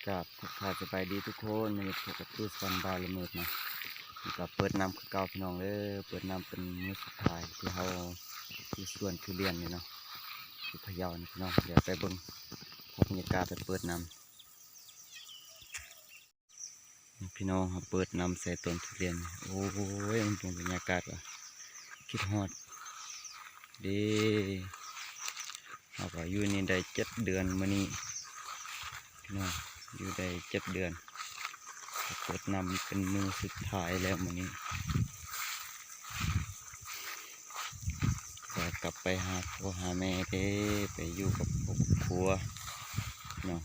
ກາບທັກທາຍສະບາຍດີທຸກຄົນ, ມື້ນີ້ພົບກັບຕູ້ສະຫວັນ ບ່າວລະເມີດເນາະ. ນີ້ກໍເປີດນຳຄືເກົ່າພີ່ນ້ອງເດີ, ເປີດນຳເປັນມື້ສຸດທ້າຍທີ່ເຮົາຢູ່ສວນທຸລຽນນີ້ເນາະ, ຢູ່ພະເຍົານີ້ພີ່ນ້ອງ. ດຽວໄປເບິ່ງພາບບັນຍາກາດໄປເປີດນຳ. ພີ່ນ້ອງ ເຮົາເປີດນຳໃສ່ຕົ້ນທຸລຽນ. ໂອ້ຍ ມັນເປັນບັນຍາກາດວ່າຄິດຮອດເດ້. ເຮົາກໍຢູ່ນີ້ໄດ້ເຈັດເດືອນມື້ນີ້ພີ່ນ້ອງ, ຢູ່ໄດ້ເຈັດເດືອນ. ເປີດນຳເປັນມື້ສຸດທ້າຍແລ້ວມື້ນີ້. ກໍກັບໄປຫາພໍ່ຫາແມ່ເດ້, ໄປຢູ່ກັບຄອບຄົວເນາະ.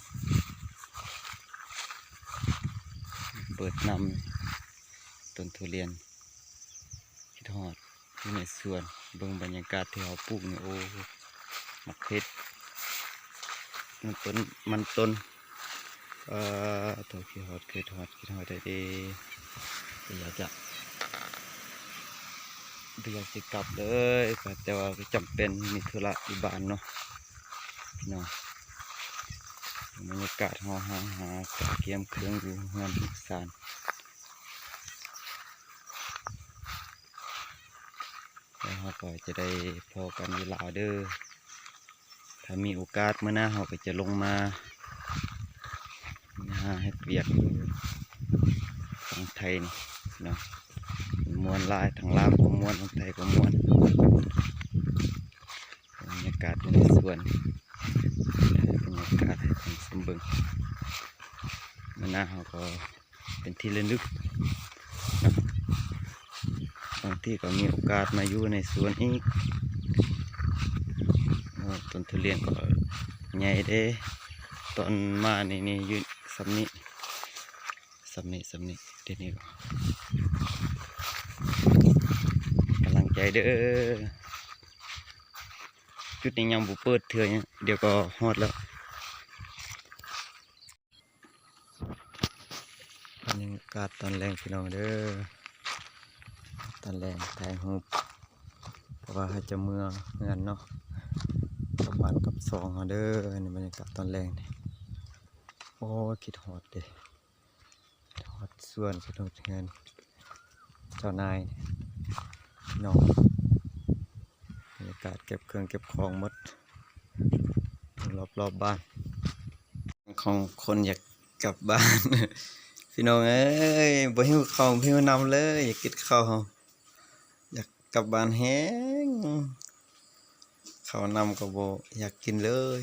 ເປີດນຳຕົ້ນທຸລຽນ, ຄິດຮອດຢູ່ໃນສວນ. ເບິ່ງບັນຍາກາດທີ່ເຮົາປູກນີ້, ໂອ້ ໝາກເຜັດ, ມັນຕົ້ນ, ມັນຕົ້ນ. ເອີ ໂທ ຄິດຮອດ ຄິດຮອດ ຄິດຮອດແທ້ເດ້. ບໍ່ຢາກຈະ, ບໍ່ຢາກຊິກັບເລີຍ, ແຕ່ວ່າກໍຈຳເປັນມີທຸລະຢູ່ບ້ານເນາະພີ່ນ້ອງ. ບັນຍາກາດເຮົາຫາ, ຫາກຽມເຄື່ອງຢູ່ເຮືອນສານ. ແລ້ວເຮົາກໍຈະໄດ້ພໍ້ກັນຢູ່ລາວເດີ. ຖ້າມີໂອກາດມື້ໜ້າເຮົາກໍຈະລົງມາ, ມາເຮັດວຽກຢູ່ຝັ່ງໄທນີ້ເນາະ. ມ່ວນຫຼາຍ, ທາງລາວກໍມ່ວນ, ທາງໄທກໍມ່ວນ. ບັນຍາກາດຢູ່ໃນສວນ, ບັນຍາກາດໃຫ້ທ່ານຜູ້ຊົມເບິ່ງ. ມື້ໜ້າເຮົາກໍ ເປັນທີ່ລະນຶກເນາະ. ບາງທີກໍມີໂອກາດມາຢູ່ໃນສວນອີກ. ໂອ້ ຕົ້ນທຸລຽນກໍໃຫຍ່ເດ້, ຕອນມານີ້ ນີ້ຢູ່ສ່ຳນີ້, ສ່ຳນີ້, ສ່ຳນີ້. ດຽວນີ້ກໍກຳລັງໃຈເດີ. ຈຸດນີ້ຍັງບໍ່ເປີດເທື່ອ, ດຽວກໍຮອດແລ້ວ. ບັນຍາກາດຕອນແລງພີ່ນ້ອງເດີ, ຕອນແລງຖ່າຍຮູບ ເພາະວ່າເຮົາຈະເມືອເຮືອນເນາະ, ກັບບ້ານກັບຊ່ອງເຮົາເດີ. ນີ້ບັນຍາກາດຕອນແລງນີ້, ໂອ້ ຄິດຮອດເດ້, ຮອດສວນ ເພິ່ນຮອດເຮືອນເຈົ້ານາຍເນາະ. ບັນຍາກາດເກັບເຄື່ອງເກັບຂອງໝົດ ຮອບໆບ້ານ ຂອງຄົນຢາກກັບບ້ານ. ພີ່ນ້ອງເອີຍ ບໍ່ຫິວເຂົ້າຫິວນ້ຳເລີຍ, ຢາກກິນເຂົ້າ, ຢາກກັບບ້ານແຮງ, ເຂົ້ານ້ຳກໍບໍ່ຢາກກິນເລີຍ.